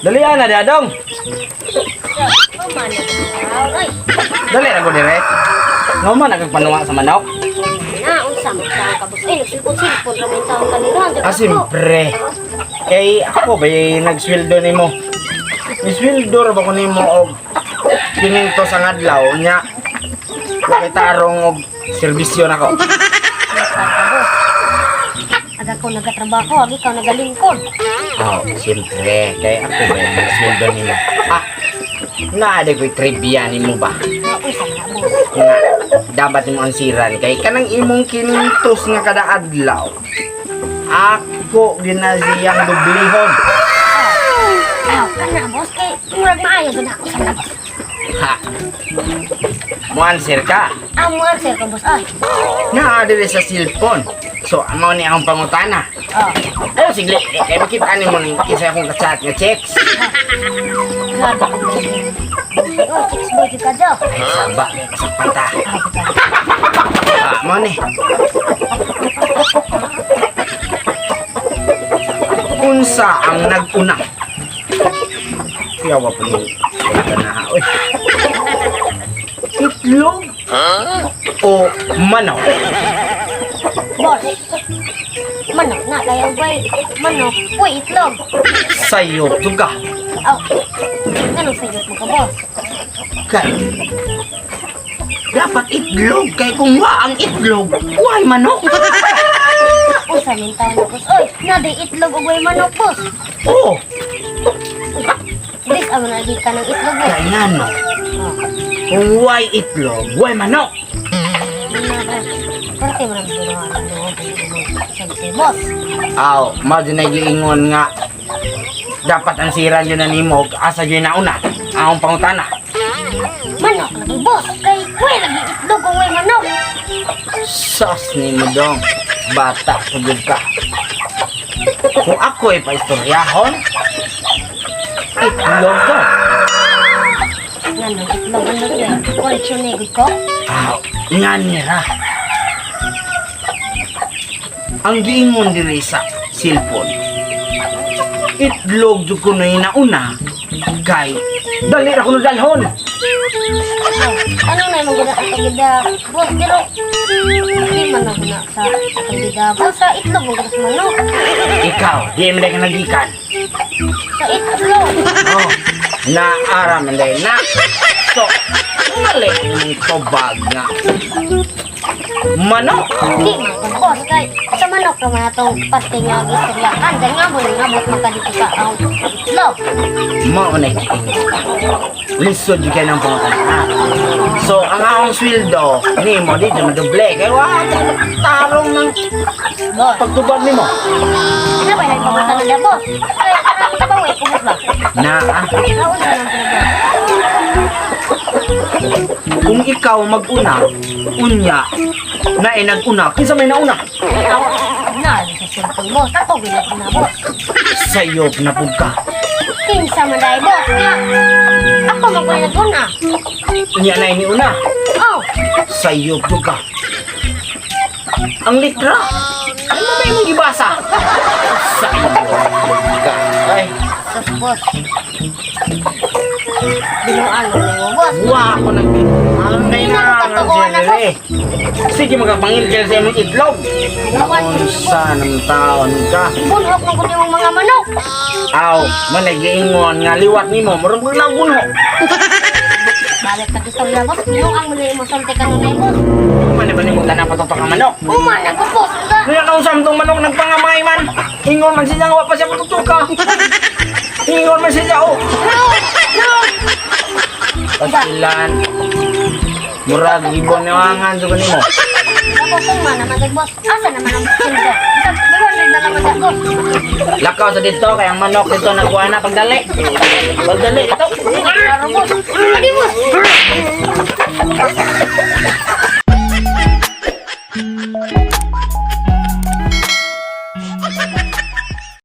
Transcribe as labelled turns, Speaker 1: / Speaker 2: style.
Speaker 1: Dali ana dadong.
Speaker 2: Pamana ay.
Speaker 1: Dali ra ko dire. Ngano man nagpanuwa sa manok?
Speaker 2: Na unsa man ka, boss? Ay, nagsilpon-silpon ra man taon kanina.
Speaker 1: Ah, siyempre. Kay ako ba nagsweldo nimo? Nisweldo ra ba ko nimo og kininto sa ngadlaw nya? Wa kay tarong og serbisyo nako.
Speaker 2: Boss. Aga ko nagatrabaho, agi ikaw nagalingkod.
Speaker 1: Oh, siyempre. Kay ako ba nagsweldo nimo? Ah, naa ko'y trivia nimo ba?
Speaker 2: Ah, unsa na, boss?
Speaker 1: Nga dapat nimo ansiran kay kanang imong kinintos nga kada adlaw. Ako ginaziyang dublihon.
Speaker 2: Ah, kana, boss, kay murag maayo gud ako sa na, boss.
Speaker 1: Ha. Mo answer ka.
Speaker 2: Ah, mo answer ko, boss. Ay.
Speaker 1: Naa diri sa cellphone. So, amo ni akong pangutana.
Speaker 2: Oh,
Speaker 1: Ayo sigli, kay makita nimo ning kinsa akong ka-chat nga checks.
Speaker 2: Grabe ko. Oh, chicks boy jud ka daw.
Speaker 1: Ay, saba kay kasakpan ta.
Speaker 2: Ah, bitaw.
Speaker 1: Ah, mo ni. Unsa ang nag-una? Yawa po ni na, oy. Itlog o manok?
Speaker 2: Boss. Manok na kayo bay. Manok, uy, itlog.
Speaker 1: Sayo ka.
Speaker 2: Aw. Ganun sa mo ka, boss?
Speaker 1: Kay dapat itlog kay kung wa ang itlog, way manok.
Speaker 2: Unsa min taon na, boss? Oy, na itlog ug way manok, boss.
Speaker 1: Oh,
Speaker 2: Dis amo na ka ng itlog, boss.
Speaker 1: Kay ngano?
Speaker 2: Oh.
Speaker 1: Kung way itlog, way manok.
Speaker 2: Parte mo lang ginawa no, siyempre, boss.
Speaker 1: Aw, mao din ay giingon nga dapat ang siran yun na nimo asa yun na una ang pangutana.
Speaker 2: Manok lagi, boss. Kay way lagi itlog ug way manok.
Speaker 1: Sus nimo dong, bata ko jud ka. Kung ako ay paistoryahon, itlog ko.
Speaker 2: Ngano itlog ang lagi? Correction na gud ko.
Speaker 1: Aw, nga nira. Ang giingon diri sa cellphone, itlog jud ko na nauna kay dali ra ko dalhon.
Speaker 2: Oh, ano na imong guna atong gida, boss, pero di man na guna sa atong gida, boss, sa itlog mo guna sa manok.
Speaker 1: Ikaw, di man ka nagikan.
Speaker 2: Sa itlog.
Speaker 1: Oh, naara man day na. So, mali imong tubag nga manok.
Speaker 2: Di man ko, boss, kay sa manok naman atong parte nga gistoryakan. Dahil nga mo nangabot man ka dito sa ang itlog.
Speaker 1: Mao na giingon. Lisod jud kay ng pangutana. So, ang akong sweldo nimo di jud madoble kay wa ka tarong ng
Speaker 2: Boss,
Speaker 1: pagtubag nimo.
Speaker 2: ano ba yung pangutana na, boss? Kay karami ka ba way kubos ba?
Speaker 1: Naa.
Speaker 2: Ah, unsa nang pinag
Speaker 1: Kung ikaw mag-una, unya, na nag-una, kinsa may nauna?
Speaker 2: Na, sa cellphone, boss. Ako ginag na, boss.
Speaker 1: Sayop na pud ka.
Speaker 2: Kinsa man dai, boss, nga. Ako man ko naguna.
Speaker 1: Unya na ini una.
Speaker 2: Oh,
Speaker 1: Sayop pud ka. Ang litra. Ano ba imong gibasa? Sayop ka. Ay,
Speaker 2: sus, boss. Binuang mo nimo, boss.
Speaker 1: Wa ako nang ang
Speaker 2: Hindi na katotohanan,
Speaker 1: na Sige, magapangilgil sa imong itlog.
Speaker 2: Binuang mo, boss.
Speaker 1: Unsa ng taon ka?
Speaker 2: Bunhok man ko nimong mga manok.
Speaker 1: Aw, man nagiingon nga liwat nimo, murag nagunho.
Speaker 2: Balik ka istorya, boss. Binuang mo na imong sulti kanunay, boss.
Speaker 1: Man ba nimo tanang patutok ang manok?
Speaker 2: Uma na ko, boss. Nga.
Speaker 1: Kaya kausam tong manok nagpangamay man. Ingon man siya nga wa pa siya patutuka. Ingon man siya, oh.
Speaker 2: No! No!
Speaker 1: Pasilan. Murag ibon niwangan jud nimo.
Speaker 2: Ako kung man naman kay boss. Asa naman ang sweldo? Isang 500 na lang man boss.
Speaker 1: Lakaw sa dito kay ang manok dito nagkuha na pagdali. Pagdali dito.
Speaker 2: Klaro, boss. Adi, boss.